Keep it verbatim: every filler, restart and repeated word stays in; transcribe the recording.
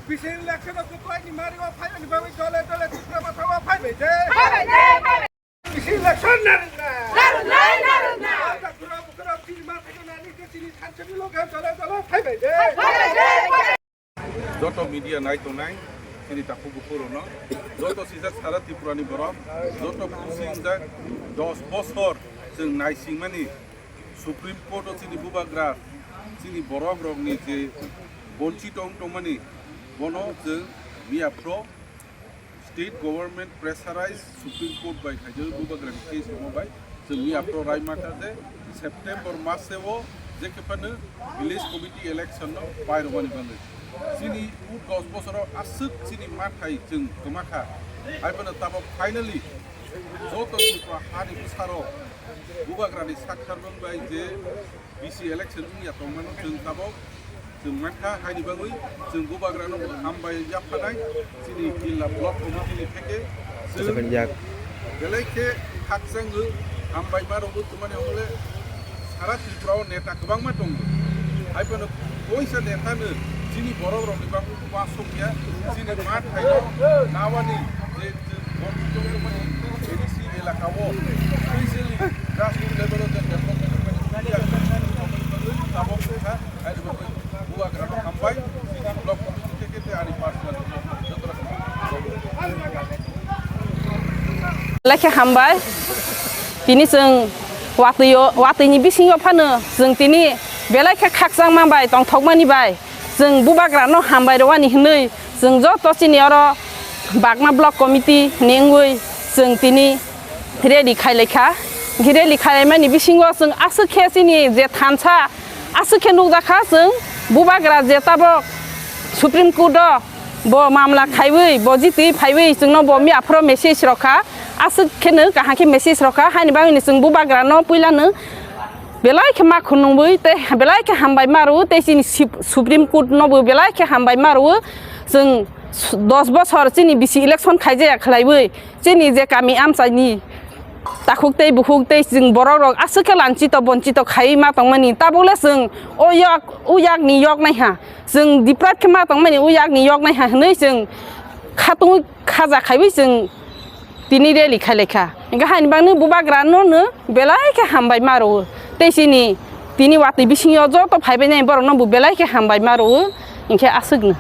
Bisi election o kwplai ni mari o phai ni bagwi dole dole Tripura masa o phai bai de. Phai bai de, phai bai. Bisi election narwkna. Narwknai, narwkna. Bata khura bukhura chini ma phai nani ke chini thansa ni loge dole dole phai bai de. Phai bai de, phai bai. Joto media nai tongnai chini takhuk bukhuk rokno, joto sijak sara Tripura ni borok, joto pusi wngjak dos bosor chwng naisingmani Supreme Court o chini bubagra, chini borok rokni je bonchito wng tongmani, bono chwng miya phro State Government pressurize Supreme Court bai khaijak bubagra ni case rokma bai chwng miya phro rai mata je September mase o je khe phano village committee election no pai rwmani bagwi. Chini u dos bosoro aswk chini mathai chwng kwma kha. Hai phano tabok finally joto Tripura hani bwsarok bubagrani sak sarbang bai je B C election wngya tongmano chwng tabok chwng mankha, haini bagwi chwng bubagrano hambai yaphanai chini jilla block committee ni theke chwng Japan yak. Belai khe khakchangwi hambai ma rwgwi tongmani hwnle sara Tripura o neta kwbangma tongo. Hai phano koisa neta no chini borok rokni bagwi uansukya chini ma thaino nawani je chwng borok tongmani A D C elaka o specially grassroots level o je development tabok kha. Belai khe hambai. Tini chwng watwi-o, watwini bisingo phano chwng tini belai khe khakchangma bai tongthokmani bai chwng bubagrano hambai rwani hwnwi chwng joto chini oro Bagma Block Committee ni wngwi chwng tini rally khailaikha. Rally khailaimani bisingo chwng aswk khe chini je thansa aswk khe nukjakha chwng bubagra je tabok Supreme Court o bo mamla khaiwi bo jitwi phaiwi chwngno bo miya phoro message rokha, aswk kheno kaham khe message rokha, haini bagwino chwng bubagrano puilano belai khe ma khunungwi tei belai khe hambai ma rwo tei chini sip-, Supreme Court no bo belai khe hambai ma rwo. Chwng dos bosor chini bisi election khaijaya khlaiwi chini je kami amchaini takhuk tei bukhuk tei chwng borok rok aswk khe lanchito bonchito khaiwi ma tongmani, tabukle chwng o yak, o yakni yoknai ha, chwng deprive khe ma tongmani o yakni yoknai ha hwnwi chwng khatungwi khaja khaiwi chwng tini rally khailaikha. Hwnkhe haini bagwi bubagrano no belai khe hambai ma rwo tei chini tini watwi bisingo joto phaibainai borokno bo belai khe hambai ma rwo, hwnkhe aswkno.